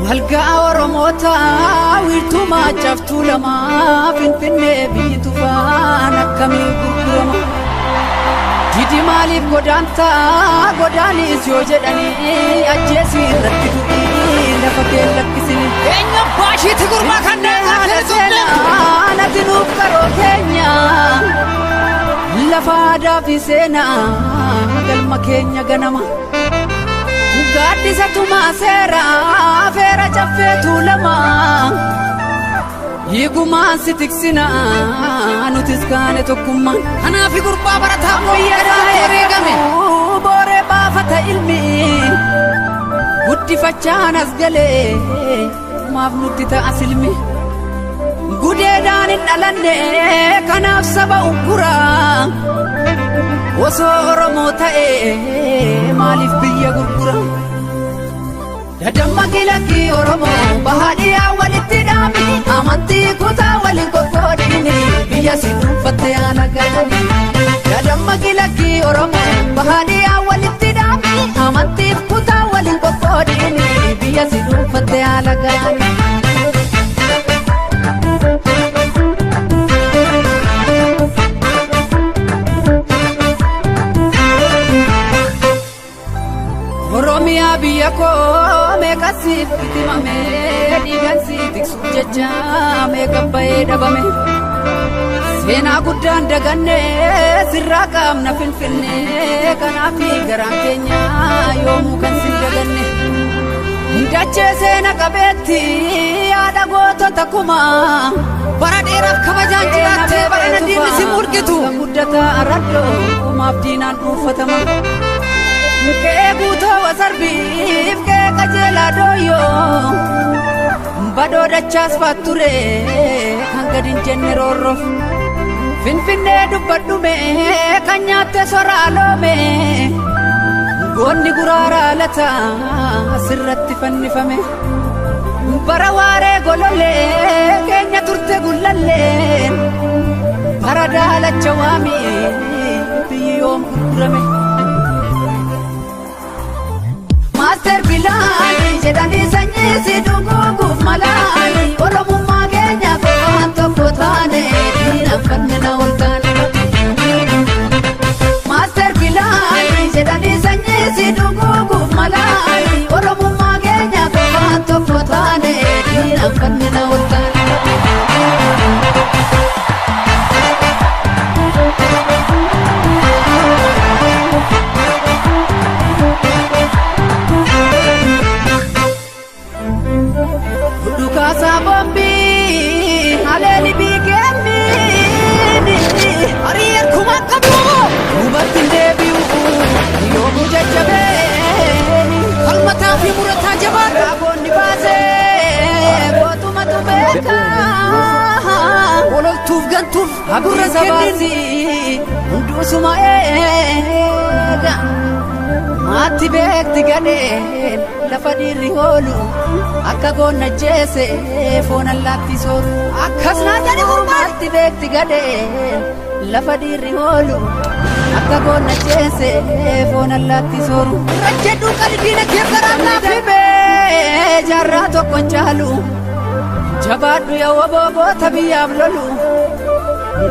Walgaa Oromoota wiirtuu maacaftuu lamaa Finfinnee biyyi tufaan akkamii gurgurama. Didi maaliif godaantaa godaanis yoo jedhanii ajjeesii irratti du'ii lafa kee lakkisini. Eenyu abbaa ishiitti gurbaa kan Finfinnee haala seenaa nati nuuf qaroo keenya lafa aadaa fi seenaa galma keenya ganama. Gaaddisa tumaa seera feera caffee tuulamaa hiigumaan si tiksina nutis kaane tokkummaan. Kanaafi gurbaa barataa Biyya booyyee wareegame. booree baafata ilmi guddifachaan as galee maaf nutti ta'a silmi. Gudeedaan hin dhalanne kanaaf saba ugguraa osoo Oromoo ta'ee maaliif biyya gurgura? Dadamma kilakkii Oromoo bahaadhiyaa walitti dhaami amantii kutaa waliin qoqqoodini biyya si dhuunfatte haala gaanii. Dadamma kilakkii Oromoo bahaadhiyaa walitti dhaami amantiif kutaa waliin qoqqoodini biyya si dhuunfatte haala gaanii. Oromiyaa biyya koo meeqa siif bitimame dhiigan si tiksuuf jecha meeqa bahee dhabame. Seenaa guddaan daganne sirraa qaamna Finfinne kanaaf garaan keenya yoomuu kan sin daganne. Dachee seena qabeetti yaada gootota kumaa. Bara dheeraaf kabajaan jiraattee bara diinni si murgitu. Kan guddataa araddoo maaf diinaan dhuunfatama. Qe'ee guutoo wasarbiif qe'ee qajeelaa dooyyoo. Badoo dachaas faatture kan gadi hin jenne roorroof. Finfinnee dubbadhume kan nyaatte soraa loome. Goonni guraaraa lataa sirratti fannifame. Bara waaree golollee keenya turte gullallee. Bara daalacha waamii biyyi yoom gurgurame. Maaster Bilaani jedhanii sanyii si dhuguuguuf malaani Oromummaa keenya qofaan tokko taane diinaan na ol taane. Maaster Bilaani jedhanii sanyii si dhuguuguuf malaani Oromummaa keenya qofaan tokko taane diinaan na ol taane. Dhukaasaa boombii haleeli biikeemmiini. Hariyyeen kumaan qabu. Duubatti hin deebi'u yoomuu jajjabeeni. Falmataa fi murataa jabaadhu. Raabonni baasee gootumatu beekaa. Ololtuuf gantuuf gurra Gurra kennin. sabaasii hundusuma eega. Maatti beekti gadheen lafa dhiirri hoolu akka goonna jeese foon allaatti sooru. Akkas naa jedhi gurbaan. Maatti beekti gadheen lafa dhiirri hoolu akka goonna jeese foon allaatti sooru. Rajjedhuu qali diina kee garaa laafi. Fibee jaarraa tokko hin caalu jabaadhu yaa woboota biyyaaf lolu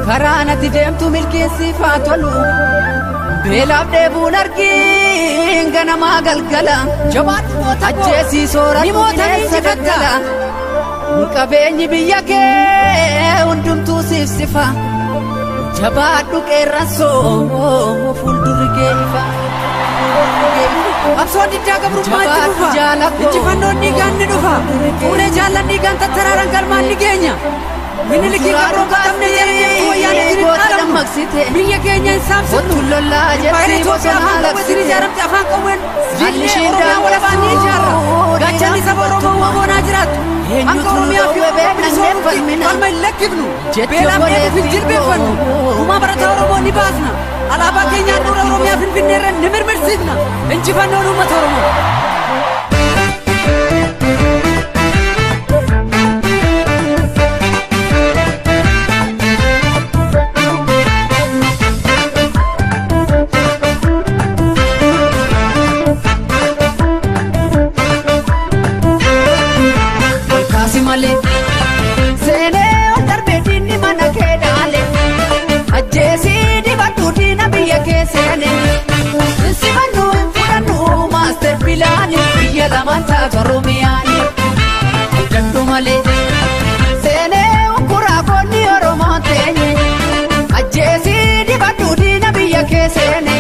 karaa natti deemtu milkeessiif haa tolu beelaaf dheebuun argiin ganamaa galgala Jabaadhu goota koo. ajjeesii soora Ni moota ni injifatta. qabeenyi biyya kee hundumtuu siif sifa jabaadhu qeerransoo fuuldurri kee ifa. Qabsoon diddaa gabrummaa itti Jabaadhu dhufa. jaalakoo. Injifannoon dhiigaan ni dhufa. Fuulee jaallan dhiigaan tattaraaran galmaan ni geenya. Minilikii gabroonfatamne jedhanii wayyaanee Goota dhaalamu. dammaqsite. Biyya keenya hin saamsifnu. Ottu lollaa Impaayera jetti Itoophiyaa bosonaa afaan qawweetiin labsite. ijaaramte afaan qawween Haalli jillee isheen Oromiyaa walabaan ni ijaarra. daangessuu Gaachanni saba Oromoo waboonaa jiraattu. Hanga Eenyutu Oromiyaa fi dhowwe Oromoo beeknannee bilisoomutti falmina. falma hin lakkifnu. Jetti Beelaaf dheebuuf hin obboleettii jilbeeffannu. koo. Gumaa barataa Oromoo ni baasna. Alaabaa keenya handhuura Oromiyaa Finfinnee irra ni mirmirsiifna. Injifannoon uummata Oromoo. Kaasi malee seenee ol darbee diinni mana kee dhaale ajjeesii dibadhu diina biyya kee seene simannu hin fudhannu maaster pilaani biyya lamaan taatu Oromiyaani dadhu malee seenee ukkuraa goonni Oromoo teenye ajjeesii dibadhu diina biyya kee seene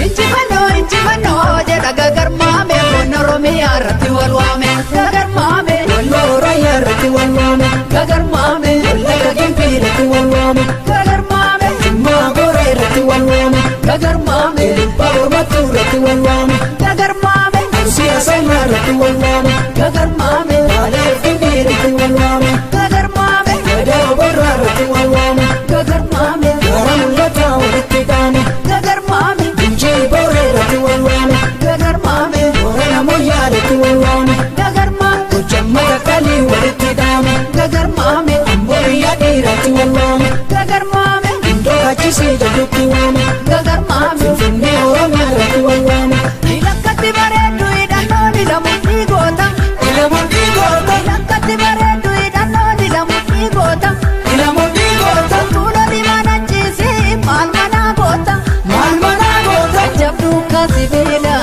injifannoo injifannoo jedha gagarmaame goonni Oromiyaa irratti wal waame gagarmaame. Walloo Oromiyaa irratti wal waame. Gagarmaame. Wallagga Gimbii irratti wal waame. Gagarmaame. Jimmaa Gooree irratti wal waame. Gagarmaame. Baabur Mattuu irratti wal waame. Gagarmaame. Arsii Asallaa irratti wal waame. Gagarmaame. Baalee Finfinnee irratti wal waame. Gagarmaame. Gadaa Oborraa irratti wal waame. Gagarmaame. Gaara mul'ataa walitti qaame. Gagarmaame. Injii Booree irratti wal waame. Gagarmaame. Boorana Moyyaa irratti wal waame. Gagarmaame. Gojjamma Takkaalii walitti dhaame. Gagarmaame. Amboo biyya dhiiraatti wal waame. Gagarmaame. Iddoo Hachisii jedhutti waame. Gagarmaame. Finfinnee Oromiyaa irratti wal waame. Lakkatti bareeddu hidhannoon ilamu ni goota. Ilamuun dhiigoota. Lakkatti bareeddu hidhannoon ilamu ni goota. Ilamuun dhiigoota. Tuuloli mana ciisii maal manaa goota. Maal manaa goota. Jabduu kaasibiila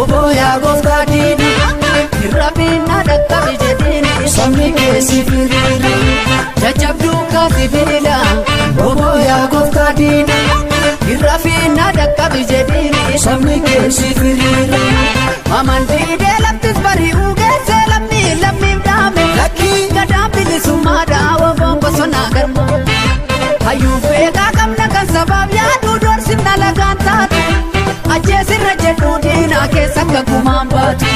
obbo yaa gooftaa diina irra dhaqqabi jedhiini Sabni keessi firiira. Jajjabduu kaasibiila obbo yaa gooftaa diina irra dhaqqabi jedhiini Sabni keessi firiira. Mamandiidee laftis bari'uu geessee lammii lammiif dhaame Lakkii. Gadaan bilisummaa dhaawaa bosonaa garma hayyuu beekaa qabna kan sabaaf yaaduu doorsifna lagaan taatu ajjeesirra jedhuu diinaa keessa akka gumaan baatu.